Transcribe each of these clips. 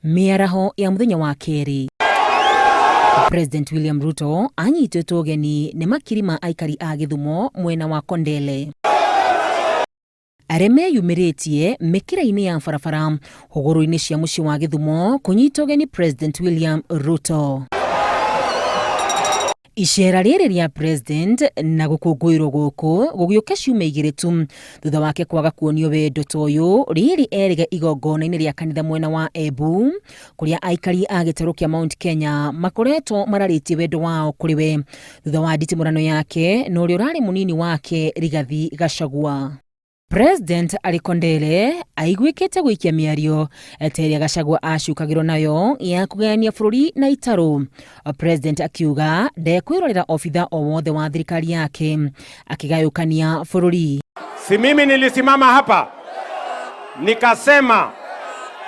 Mĩaraho ya mũthenya wa kerĩ, President William Ruto anyitĩtwo ũgeni nĩ makiri ma aikari a Gĩthumo mwena wa Kondele arĩa meyumĩrĩtie mĩkĩra-inĩ ya barabara hũgũrũ-inĩ cia mũciĩ wa Gĩthumo kũnyita ũgeni President William Ruto. Iceera rĩrĩ rĩa President na gũkũngũĩrwo gũkũ gũgĩũka ciumia igĩrĩ tu thutha wake kwaga kuonio wendo ta ũyũ rĩrĩ erĩga igongona-inĩ rĩa kanitha mwena wa Embu kũrĩa aikari a gĩtarũ kĩa Mount Kenya makoretwo mararĩtie wendo wao kũrĩ we thutha wa nditimũrano yake na ũrĩa ũrarĩ mũnini wake Rigathi Gachagua. President arĩ Kondele aiguĩkĩte gũikia mĩario ta ĩrĩa Gachagua acukagĩrwo nayo ya kũgayania bũrũri na itarũ. President akiuga ndekwĩrorera obitha o wothe wa thirikari yake akĩgayũkania bũrũri. Si mimi nilisimama hapa nikasema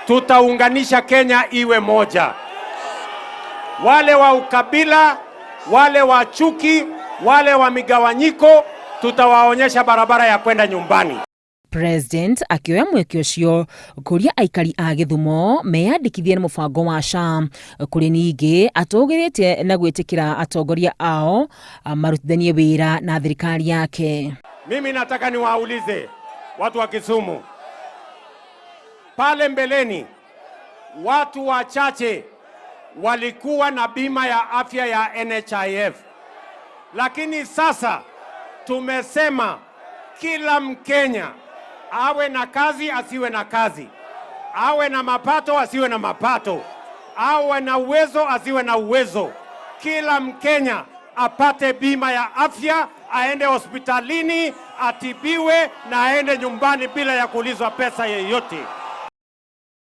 tutaunganisha Kenya iwe moja. Wale wa ukabila, wale wa chuki, wale wa migawanyiko tutawaonyesha barabara ya kwenda nyumbani. President akĩoya mweke ũcio kũria aikari a Gĩthumo meyandĩkithie na mũbango wa SHA kũrĩ ningĩ atũgĩrĩte na gwĩtĩkĩra atongoria ao marutithanie wĩra na thirikari yake. Mimi nataka niwaulize watu wa Kisumu, pale mbeleni watu wachache walikuwa na bima ya afya ya NHIF, lakini sasa tumesema kila Mkenya awe na kazi asiwe na kazi, awe na mapato asiwe na mapato, awe na uwezo asiwe na uwezo, kila Mkenya apate bima ya afya, aende hospitalini atibiwe na aende nyumbani bila ya kuulizwa pesa yeyote.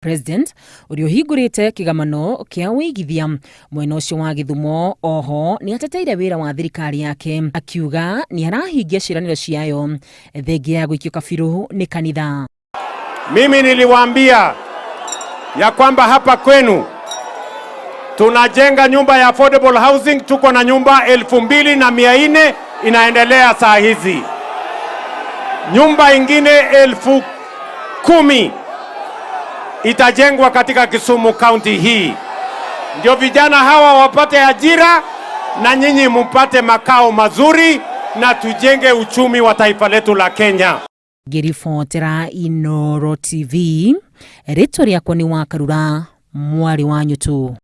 President ũrĩa ũhingũrĩte kĩgamano kĩa ũigithia mwena ũcio wa Gĩthumo oho nĩ ateteire wĩra wa thirikari yake akiuga nĩ arahingia ciĩranĩro ciayo thengia ya gũikio kabirũ nĩ kanitha. Mimi niliwaambia ya kwamba hapa kwenu tunajenga nyumba ya affordable housing, tuko na nyumba 2400 inaendelea saa hizi, nyumba ingine 10,000 itajengwa katika Kisumu County hii, ndio vijana hawa wapate ajira na nyinyi mupate makao mazuri na tujenge uchumi wa taifa letu la Kenya. Ngĩribotera Inooro TV, rĩtwa rĩakwa nĩ Wakarura mwarĩ wa Nyutu.